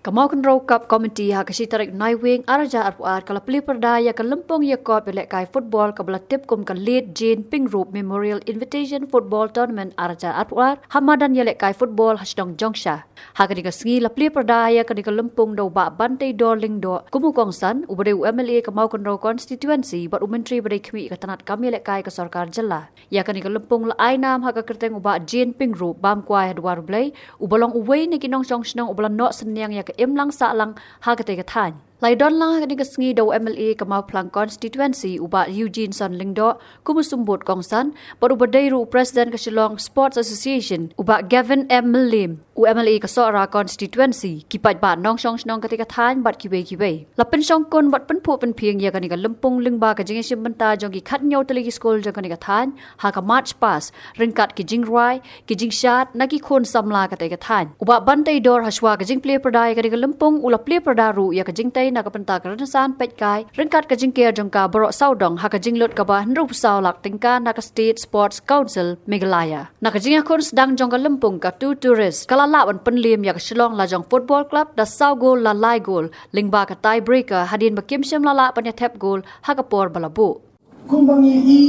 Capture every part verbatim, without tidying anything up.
Ka Mawkynrew Cup Committee ha ka shi tarik Naiwieng ar hajar arphew ar ka la plie pyrda ïa ka lympung ïakop ïalehkai football kaba la tip kum ka Late Jane Pyngrope Memorial Invitation Football Tournament ar hajar arphew ar ha madan ïalehkai football ha shnong Jongshah. Ha kane ka sngi la plie pyrda ïa kane ka lympung da u Bah Banteidor Lyngdoh kum u kongsan, uba dei u M L A ka Mawkynrew Constituency bad u Myntri ba dei khmih ka tnat kam ïalehkai ka sorkar jylla. Ïa kane ka lympung la ai nam ha ka kyrteng u Bah Jane Pyngrope bam kwai ha Dwar U Blei, uba long uwei na ki nongshong shnong uba la noh synñiang ïa ka imlang sahlang ha katei ka thaiñ. La ïadon lang ha kane ka sngi da u M L A ka Mawphlang Constituency u Bah Eugene Son Lyngdoh kum u symbud kongsan, bad uba dei ruh u President ka Shillong Sports Association u Bah Gavin M Mylliem, u M L A ka Sohra Constituency, ki paidbah nongshong shnong katei ka thaiñ bad kiwei kiwei. La pynshongkun bad pynphuh pynphieng ïa kane ka lympung lyngba ka jingïashim bynta jong ki khathynñiew tylli ki skul jong kane ka thaiñ ha ka March Past, ryngkat ki jingrwai, ki jingshad na ki khun samla katei ka thaiñ. U Bah Banteidor, hashwa ka jingplie pyrda ïa kane ka lympung, u la plie pyrda ruh ïa ka jingtei na ka bynta ka rynsan peitkai ryngkat ka jingker jong ka baroh sawdong ha ka jinglut kaba hynriewphew saw lak tyngka na ka State Sports Council Meghalaya. Na ka jingïakhun sdang jong ka lympung, ka Two Tourist ka la lah ban pynliem ïa ka Shillong Lajong Football Club da saw gol la lai gol lyngba ka tie breaker hadien ba kim shym la lah ban ïathep gol ha ka por ba la buh. Kumba ngi i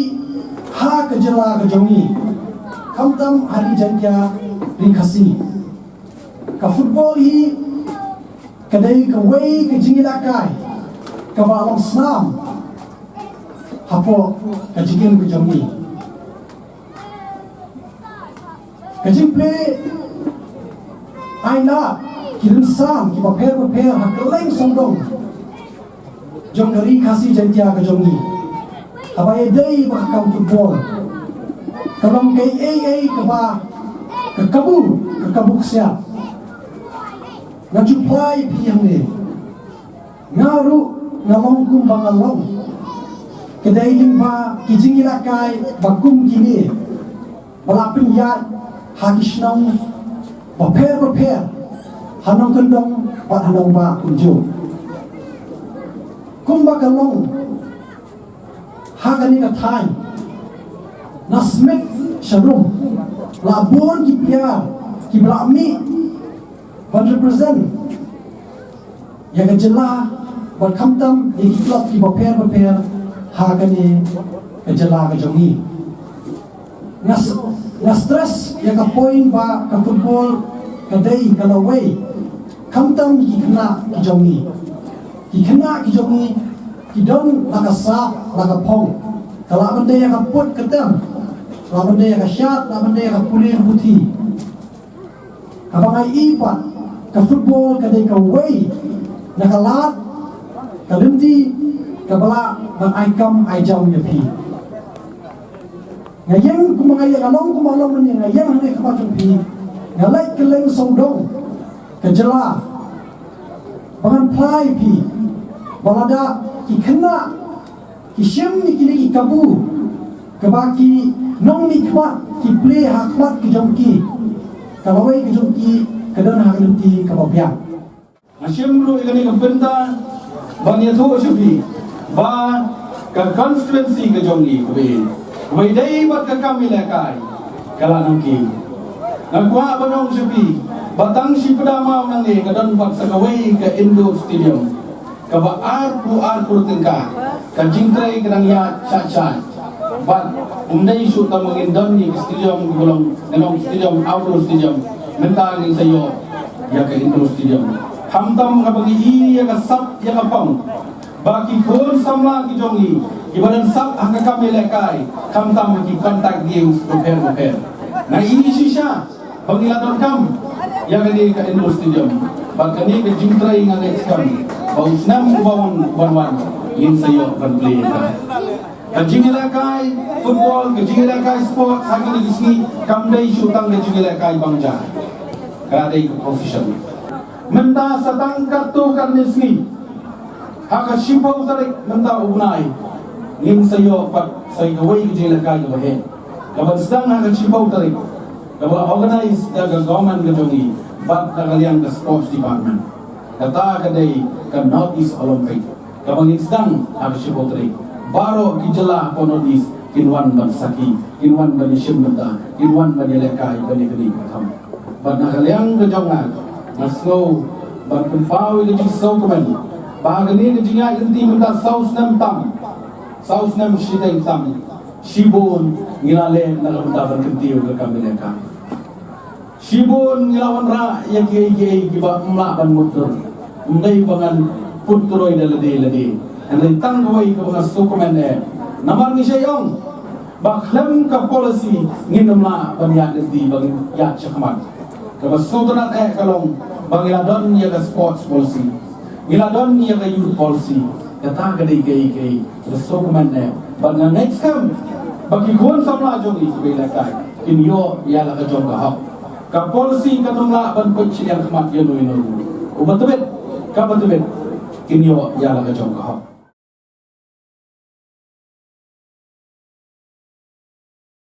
ha ka jylla ka jong ngi, khamtam ha ri Jaiñtia, ri Khasi, ka football hi ka dei kawei ka jingïalehkai kaba long snam hapoh ka jingim ka jong ngi. Ka jingplie ai na ki rynsan kiba pher ba pher ha kylleng sawdong jong ka ri Khasi Jaiñtia ka jong ngi. Haba ïadei bad ka kam football, ka long kaei kaei kaba ka kabu, ka kabu ksiar. Nga ju phla ïa phi hangne, nga ruh nga long kumba nga long, ka dei lyngba ki jingïalehkai ba kum kine ba la pynïaid ha ki shnong ba pher ba pher, ha nongkyndong bad ha nongbah kumjuh. Kumba ka long ha kane ka thaiñ, na Smit sharum, la bun ki player kiba la mih ban represent ïa ka jylla bad khamtam ïa ki club kiba pher ba pher ha kane ka jylla ka jong ngi. Nga s-, nga stress ïa ka point ba ka football ka dei ka lawei khamtam ïa ki khynnah ki jong ngi. Ki khynnah ki jong ngi ki don la ka sap la ka phong, ka lah ban dei ïa ka put ka tem, ka lah ban dei ïa ka shad, ka lah ban dei ïa ka pule puthi. Haba nga i pat, ka football ka dei kawei na ka lad ka lynti kaba lah ban ai kam ai jam ïa phi. Nga ïeng kumba nga ïeng, nga long kumba nga long mynne, nga ïeng hangne ha khmat jong phi, nga leit kylleng sawdong ka jylla ba ngan phla ïa phi ba lada ki khynnah ki shim ïa kine ki kabu kaba ki nongmihkhmat ki plie ha khmat ki jong ki, ka lawei ka jong ki ka don ha ka lynti kaba biang. Nga shim ruh ïa kane ka bynta ban ïathuh sha phi ba ka constituency ka jong ngi kaba, kaba ïadei bad ka kam ïalehkai ka la nangkiew. Nga kwah ban ong sha phi ba tang shi pdeng maw nangne ka don pat sa kawei ka indoor stadium kaba arphew ar klur tyngka. Ka jingtrei ka dang ïaid shah shah. Bad um dei shuh tang ba ngin don ïa ka stadium, ka long, ka long stadium, outdoor stadium. Mynta ngin sa ïoh ïa ka indoor stadium. Khamtam haba ngi i ïa ka sap ïa ka phong ba ki khun samla ki jong ngi kiba don sap ha ka kam ïalehkai, khamtam ha ki contact games bapher bapher. Nga i shisha ba ngi la donkam ïa kane ka indoor stadium. Bad kane ka jingtrei nga ngeit skhem ba u snem uba wan, wan wan, ngin sa ïoh ban plie ïa ka. Ka jingïalehkai football, ka jingïalehkai sport ha kine ki sngi kam dei shuh tang ka jingïalehkai bang ja. Ka dei ka profession. Mynta sa tang katto katne sngi, ha ka shiphew tarik mynta u bnai, ngin sa ïoh pat sa kawei ka jingïalehkai kaba heh kaban sdang ha ka shiphew tarik, kaba organize da ka government ka jong ngi bad da ka liang ka sports department. Kata ka dei ka North East Olympic kaba ngin sdang ha ka shiphew tarik. Baroh ki jylla hapoh North East kin wan ban sakhi, kin wan ban ïashim bynta, kin wan ban ïalehkai, ban ïakynduh ïakham. Bad na ka liang ka jong nga, nga sngew Ban pynpaw ïa ka jingsngewkmen ba kane ka jingïaid lynti mynta saw snem tam, saw snem shiteng tam, shibun ngi la leh na ka bynta ban kyntiew ïa ka kam bynta ka. Shibun ngi la wanrah ïa kiei kiei kiba ym lah ban mutdur. Ym dei ba ngan pyntroi da lade lade. Hynrei tang kawei kaba nga sngewkmen eh, namar ngi shait ong ba khlem ka policy ngin ym lah ban ïaid lynti, ba ngin ïaid shakhmat. Kaba sngewtynnat eh ka long ba ngi la don ïa ka sports policy, ngi la don ïa ka youth policy. Kata ka dei kaei kaei kaba sngewkmen eh. Bad nga ngeit skhem ba ki khun samla jong ngi kiba ïalehkai kin ïoh ïa la ka jong ka hok. Ka policy kan ym lah ban peit shiliang khmat ïano ïano ruh. Uba tbit, kaba tbit, kin ïoh ïa la ka jong ka hok.